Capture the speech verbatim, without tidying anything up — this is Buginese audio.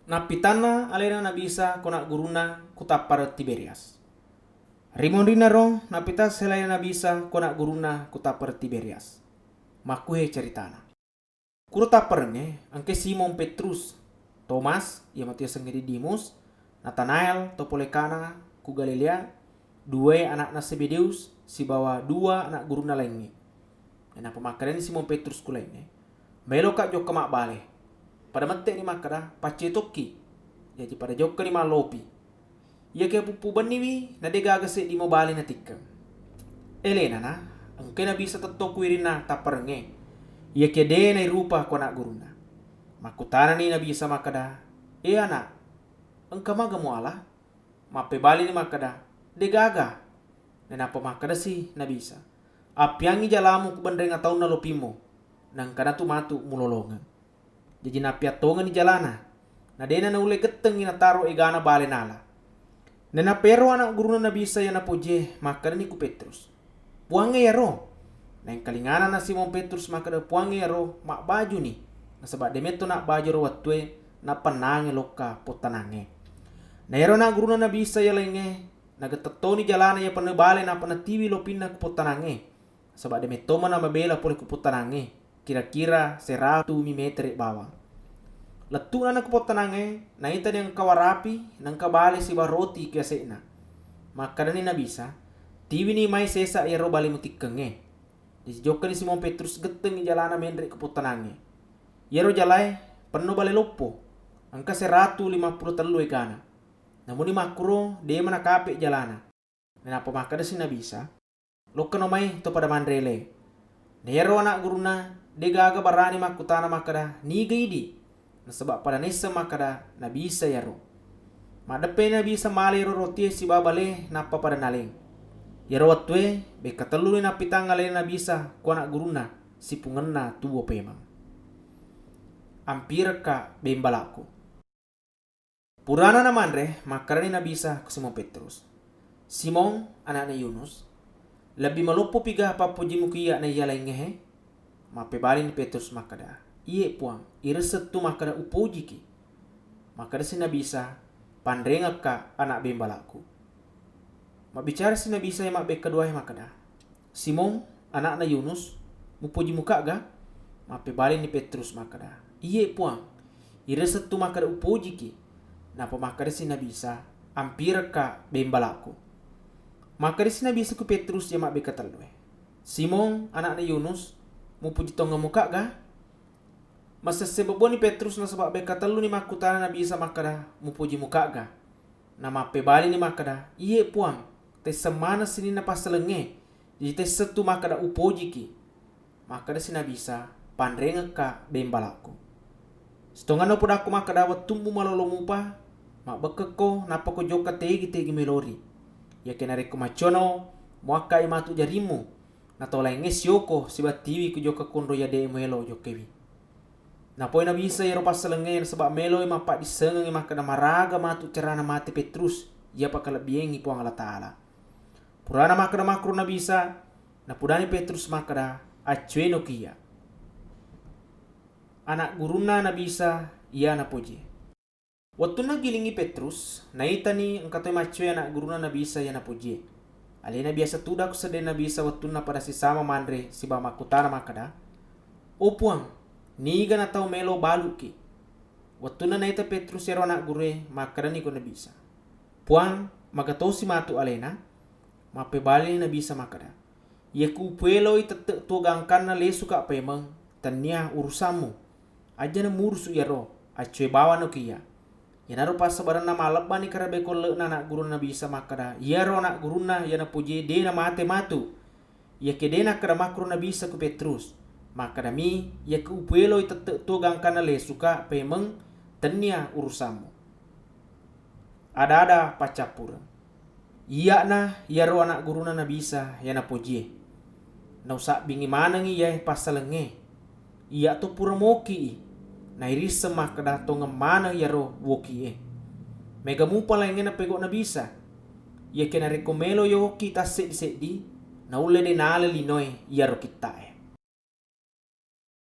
Nappitanna alena Nabi Isa ko ana' gurunna ku tappareng Tiberias. Rimonrinaro nappitang si alena Nabi Isa ko ana' gurunna ku tappareng Tiberias. Makkuhe caritana. Kuro tapparengnge, engkai Simon Petrus, Tomas, iya matu yasengnge Didimus, Natanael, to pole Kana ku Galilea, duwae ana'na Zebedeus, sibawa dua ana' gurunna laingnge. Nainappa makkedani Simon Petrus ku laingnge, "Maelokka jokka mabbale." Pada mette'ni makkeda, "Paccetokki." Jaji pada jokkani mallopi. Iyakiya puppu benniwi, na de' gaga seddi mubale natikkeng. Elenana, engkai Nabi Isa tetto ku wirinna tapparengnge. Iyakiya de' nairupa ko ana' gurunna. Makkutanani Nabi Isa makkeda, "E ana', engka maga muala?" Mappebalini makkeda, "De' gaga." Nainappa makkedasi Nabi Isa, "Appiangngi jalamu ku benreng ataunna lopimmu, naengkanatu matu mulolongeng." Jaji nappiattongenni jalana, na de'na naulle gettengngi nataro egana bale nala. Nainappa iyaro ana' gurunna Nabi Isa iya napojie makkedani ku Petrus, "Puangnge iyaro." Naengkalingana na Simon Petrus makkeda, "Puangnge iyaro mabbajuni, nasaba de' metto nabbaju ero wettue nappennangnge lokka pottanangnge." Na iyaro ana' gurunna Nabi Isa iya laingnge, nagetteng toni jalana iya penne bale nappa natiwi lopinna ku pottanangnge. Saba' de' metto mana mabela pole ku pottanangnge, kira-kira seratu mi metere' bawang. Lettu'na na ku pottanangnge, naitani engka warapi, naengka bale sibawa roti ki yase'na. Makkedani Nabi Isa, "Tiwini mai sesa iyaro bale mutikkengnge." Jaji jokkani Simon Petrus gettengngi jalana menre' ku pottanangnge. Iyaro jalae penno bale loppo, engka seratu limappulo tellu egana. Namuni makkuro, de'ma nakape' jalana. Nainappa makkedasi Nabi Isa, "Lokkano mai to pada manre ele." Na iyaro ana' gurunna de' gaga barani makkutana makkeda, "Niga idi'?" Nasaba' pada naisseng makkeda Nabi Isa iyaro. Maddeppe Nabi Isa male ero rotie sibawa bale, nappa pada naleng. Iyaro wettue, bekka telluni nappitang alena Nabi Isa ku ana' gurunna, sipungenna tuwo pemeng. Ampirekka bembalakku. Purana namanre, makkedani Nabi Isa ku Simon Petrus, "Simon, ana'na Yunus, lebbi maloppopiga pappojimu ku iyya naiya laingngehe?" Mappebalini Petrus makkeda, "Iye, Puang, iressettu makkeda upojiki." Makkedasi Nabi Isa, "Panrengekka ana' bembalakku." Mabbicarasi Nabi Isa iya mabbekka duwae makkeda, "Simon, ana'na Yunus, mupoji muka'ga?" Mappebalini Petrus makkeda, "Iye, Puang, iresettu makkeda upojiki." Nappa makkedasi Nabi Isa, "Ampirekka bembalakku." Makkedasi Nabi Isa ku Petrus iya mabbekka tellue, "Simon, ana'na Yunus, mupoji tongeng muka'ga?" Masesse bebbuani Petrus nasaba' bekka telluni makkutana Nabi Isa makkeda, "Mupoji muka'ga?" Namappebalini makkeda, "Iye, Puang, tesseng maneng sininna passalengnge, jaji tessettu makkeda upojiki." Makkedasi Nabi Isa, "Panrengekka bembalakku." Sitongenna upodakku makkeda, wettummu malolo mupa, mabbekkekko, nappako jokka tegi-tegi melori. Iyakiya narekko maccono, muakkai matu jarimmu, na tau laingnge sioko sibattiwi ku jokka konro iya de' muelo jokkaiwi. Napoi Nabi Isa iyaro passalengnge nasaba' meloi mappaddissengengngi makkeda maraga matu carana mate Petrus iya pakalebbiengngi Puang Allah Ta'ala. Purana makkeda makkuro Nabi Isa, napudani Petrus makkeda, "Accuenoki iyya." Ana' gurunna Nabi Isa iya napojie. Wettunna gilingngi Petrus, naitani engka toi maccoe ana' gurunna Nabi Isa iya napojie. Alena biasa tudang ku seddena Nabi Isa wettunna pada sisama manre sibawa makkutana makkeda, "O Puang, niga na tau melo balu'ki?" Wettunna naita Petrus iyaro ana' gurue, makkedani ko Nabi Isa, "Puang, magatosi matu alena?" Mappebalini Nabi Isa makkeda, "Iyaku upueloi tette' tuo gangkanna lesuka' paimeng, tennia urusammu. Ajana murusu' iyaro, accoe bawano ki iyya." Iyanaro passabarenna mallebbani karabe kolle'na ana' gurunna Nabi Isa makkeda, iyaro ana' gurunna iya napojie de' namate matu. Iyakiya de' nakkeda makkuro Nabi Isa ku Petrus, makkedami, "Iyaku upueloi tette' tuo gangkanna lesuka' paimeng, tennia urusammu." Ada-ada paccappureng. Iyya'na iyaro ana' gurunna Nabi Isa iya napojie. Nausabbingngi manengngi iyae passalengnge. Iyya to pura moki'i, nairisseng makkeda tongeng maneng iyaro woki'e. Mega mupa laingnge napego' Nabi Isa. Iyakiya narekko melo yokki tasseddi-seddi, naulle de' nala linoe iyaro kitta'e.